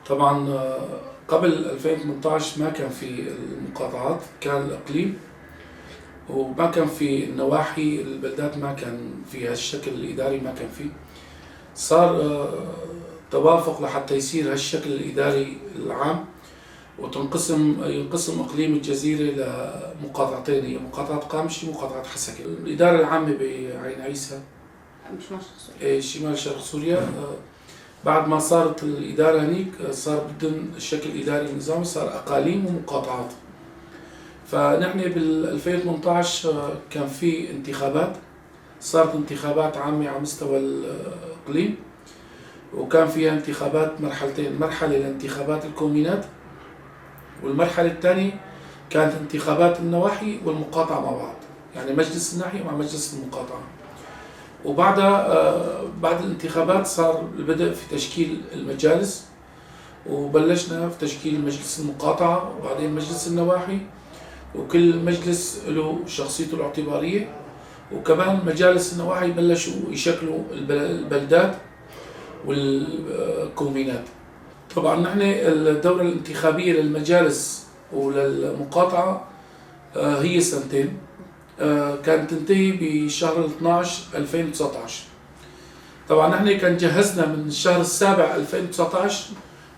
طبعا قبل 2018 ما كان في المقاطعات، كان الإقليم وما كان في النواحي، البلدات ما كان فيها الشكل الإداري، ما كان فيه. صار توافق لحتى يصير هالشكل الإداري العام، وتنقسم ينقسم إقليم الجزيرة لمقاطعتين، هي مقاطعة قامشلي ومقاطعة حسكة. الإدارة العامة بعين عيسى شمال شرق سوريا، إيه، شمال شرق سوريا. بعد ما صارت الإدارة هنيك صار بدهم الشكل الإداري النظامي، صار أقاليم ومقاطعات. فنحن بال 2018 كان في انتخابات، صارت انتخابات عامة على مستوى الإقليم، وكان فيها انتخابات مرحلتين، مرحلة لانتخابات الكومينات، والمرحلة الثانية كانت انتخابات النواحي والمقاطعة مع بعض، يعني مجلس الناحية مع مجلس المقاطعة. وبعدها بعد الانتخابات صار البدء في تشكيل المجالس، وبلشنا في تشكيل مجلس المقاطعة وبعدين مجلس النواحي، وكل مجلس له شخصيته الاعتبارية. وكمان مجالس النواحي بلشوا يشكلوا البلدات والكومينات. طبعا نحن الدورة الانتخابية للمجالس وللمقاطعة هي سنتين، كانت تنتهي بشهر 12 2019. طبعا نحن كان جهزنا من الشهر السابع 2019،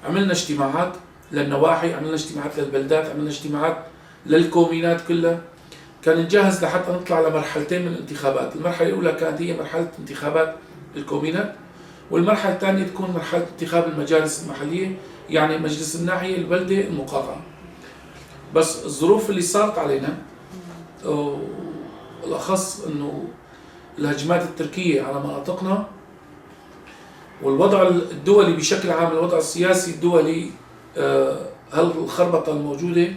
عملنا اجتماعات للنواحي، عملنا اجتماعات للبلدات، عملنا اجتماعات للكومينات كلها. كان نجهز لحتى نطلع لمرحلتين من الانتخابات. المرحلة الأولى كانت هي مرحلة انتخابات الكومينات، والمرحلة الثانية تكون مرحلة انتخاب المجالس المحلية، يعني مجلس الناحية، البلدة، المقاطعة. بس الظروف اللي صارت علينا، والأخص أنه الهجمات التركية على مناطقنا والوضع الدولي بشكل عام، الوضع السياسي الدولي، هالخربطة الموجودة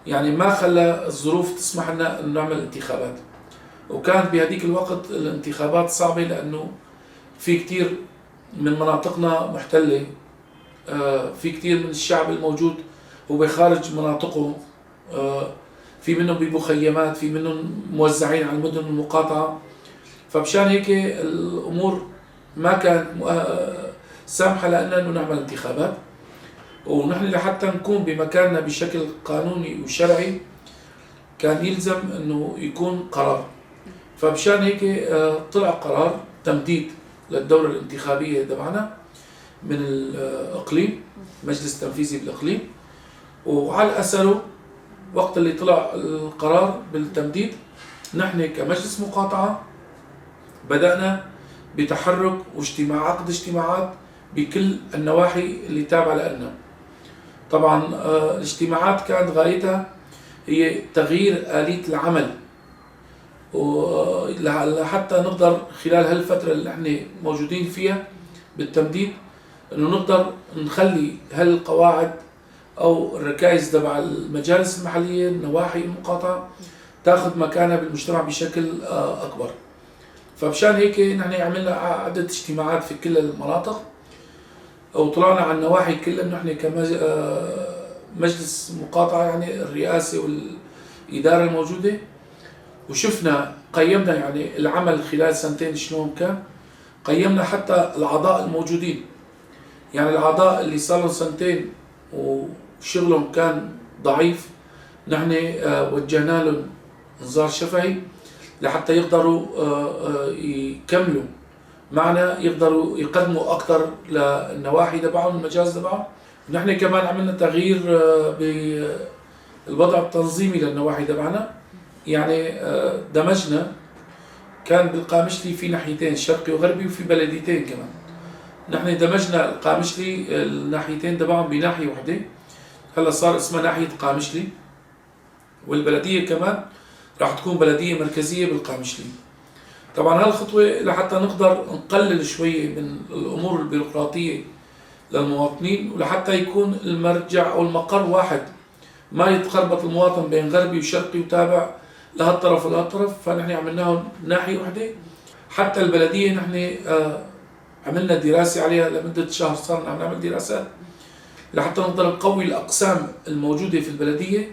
يعني ما خلى الظروف تسمح لنا أن نعمل انتخابات. وكانت بهديك الوقت الانتخابات صعبة، لأنه في كتير من مناطقنا محتلة، في كتير من الشعب الموجود هو خارج مناطقه، في منهم بمخيمات، في منهم موزعين على المدن المقاطعة. فمشان هيك الأمور ما كانت سامحة لنا أنه نعمل انتخابات. ونحن لحتى نكون بمكاننا بشكل قانوني وشرعي كان يلزم أنه يكون قرار. فمشان هيك طلع قرار تمديد للدورة الانتخابية تبعنا من الإقليم، مجلس تنفيذي بالإقليم. وعلى أثره وقت اللي طلع القرار بالتمديد، نحن كمجلس مقاطعة بدأنا بتحرك واجتماع، عقد اجتماعات بكل النواحي اللي تابعة لنا. طبعا الاجتماعات كانت غايتها هي تغيير آلية العمل، ولحتى نقدر خلال هالفترة اللي احنا موجودين فيها بالتمديد انه نقدر نخلي هالقواعد او الركائز تبع المجالس المحلية، النواحي، المقاطعة تاخذ مكانها بالمجتمع بشكل اكبر. فمشان هيك نحن عملنا عدة اجتماعات في كل المناطق، وطلعنا على النواحي كلها. نحن كمجلس مقاطعة يعني الرئاسة والإدارة الموجودة، وشفنا قيمنا يعني العمل خلال سنتين شلون كان، قيمنا حتى الأعضاء الموجودين، يعني الأعضاء اللي صار لهم سنتين وشغلهم كان ضعيف، نحن وجهنا لهم انذار شفهي لحتى يقدروا يكملوا معنا، يقدروا يقدموا أكثر للنواحي تبعهم، المجاز تبعهم. نحن كمان عملنا تغيير بالوضع التنظيمي للنواحي تبعنا، يعني دمجنا، كان بالقامشلي في ناحيتين شرقي وغربي، وفي بلديتين كمان. نحن دمجنا القامشلي الناحيتين تبعهم بناحية وحدة، هلا صار اسمها ناحية قامشلي، والبلدية كمان راح تكون بلدية مركزية بالقامشلي. طبعا هالخطوة لحتى نقدر نقلل شوية من الأمور البيروقراطية للمواطنين، ولحتى يكون المرجع أو المقر واحد، ما يتخربط المواطن بين غربي وشرقي وتابع لهالطرف ولهالطرف. فنحن عملناهم ناحية وحدة. حتى البلدية نحن عملنا دراسة عليها لمدة شهر، صارنا عم نعمل دراسات لحتى نقدر نقوي الأقسام الموجودة في البلدية.